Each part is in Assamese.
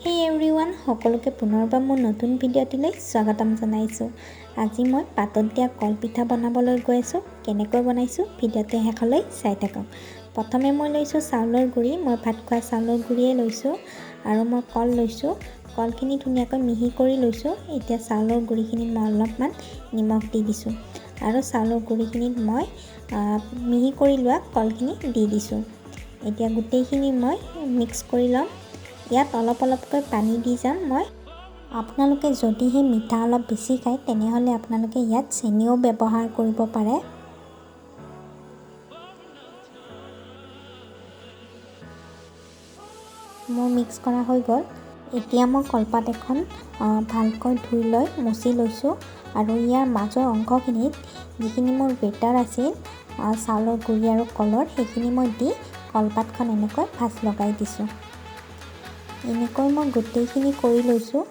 হেই এভৰিৱান, সকলোকে পুনৰবাৰ মোৰ নতুন ভিডিঅ'টিলৈ স্বাগতম জনাইছোঁ। আজি মই পাতত দিয়া কলপিঠা বনাবলৈ গৈ আছোঁ। কেনেকৈ বনাইছোঁ ভিডিঅ'টো শেষলৈ চাই থাকক। প্ৰথমে মই লৈছোঁ চাউলৰ গুড়ি, মই ভাত খোৱা চাউলৰ গুড়িয়ে লৈছোঁ আৰু মই কল লৈছোঁ। কলখিনি ধুনীয়াকৈ মিহি কৰি লৈছোঁ। এতিয়া চাউলৰ গুড়িখিনিত মই অলপমান নিমখ দি দিছোঁ আৰু চাউলৰ গুড়িখিনিত মই মিহি কৰি লোৱা কলখিনি দি দিছোঁ। এতিয়া গোটেইখিনি মই মিক্স কৰি ল'ম। ইয়াত অলপ অলপকৈ পানী দি যাম মই। আপোনালোকে যদিহে মিঠা অলপ বেছি খায় তেনেহ'লে আপোনালোকে ইয়াত চেনিও ব্যৱহাৰ কৰিব পাৰে। মোৰ মিক্স কৰা হৈ গ'ল। এতিয়া মই কলপাত এখন ভালকৈ ধুই লৈ মুচি লৈছোঁ আৰু ইয়াৰ মাজৰ অংশখিনিত যিখিনি মোৰ বেটাৰ আছিল চাউলৰ গুড়ি আৰু কলৰ, সেইখিনি মই দি কলপাতখন এনেকৈ ভাঁজ লগাই দিছোঁ। এনেকৈ মই গোটেইখিনি কৰি লৈছোঁ।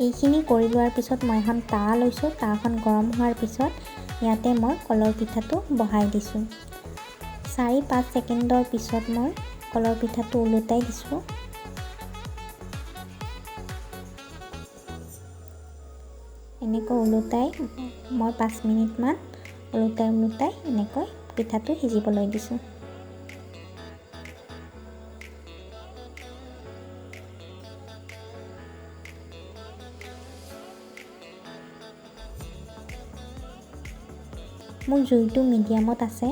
এইখিনি কৰি লোৱাৰ পিছত মই এখন তাৱা লৈছোঁ। তাৱাখন গৰম হোৱাৰ পিছত ইয়াতে মই কলৰ পিঠাটো বহাই দিছোঁ। 4-5 ছেকেণ্ডৰ পিছত মই কলৰ পিঠাটো ওলোটাই দিছোঁ। এনেকৈ ওলোটাই মই 5 মিনিটমান ওলোটাই ওলোটাই এনেকৈ পিঠাটো সিজিবলৈ দিছোঁ। মোৰ জুইটো মিডিয়ামত আছে।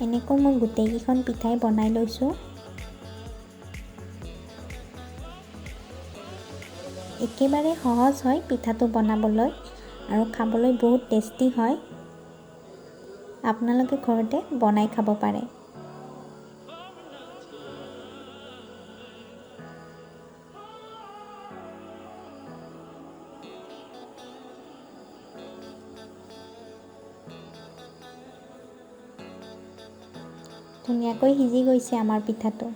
এনেকৈ মই গোটেইকেইখন পিঠাই বনাই লৈছোঁ। একেবাৰে সহজ হয় পিঠাটো বনাবলৈ আৰু খাবলৈ বহুত টেষ্টি হয়। আপোনালোকে ঘৰতে বনাই খাব পাৰে। ধুনীয়াকৈ সিজি গৈছে আমাৰ পিঠাটো।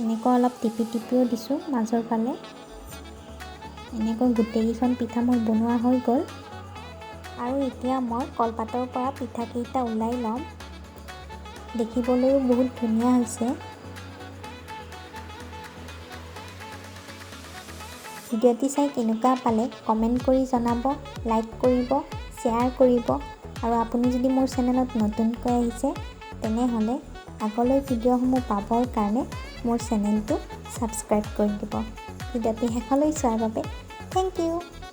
এনেকৈ অলপ টিপি টিপিও দিছোঁ মাজৰ ফালে। এনেকৈ গোটেইকেইখন পিঠা মোৰ বনোৱা হৈ গ'ল। আৰু এতিয়া মই কলপাতৰ পৰা পিঠাকেইটা ওলাই ল'ম। দেখিবলৈও বহুত ধুনীয়া হৈছে। ভিডিঅ'টি চাই কেনেকুৱা পালে কমেণ্ট কৰি জনাব, লাইক কৰিব, শ্বেয়াৰ কৰিব। আৰু আপুনি যদি মোৰ চেনেলত নতুনকৈ আহিছে তেনেহ'লে আগলৈ ভিডিঅ'সমূহ পাবৰ কাৰণে মোৰ চেনেলটো ছাবস্ক্ৰাইব কৰি দিব। ভিডিঅ'টি শেষলৈ চোৱাৰ বাবে thank U.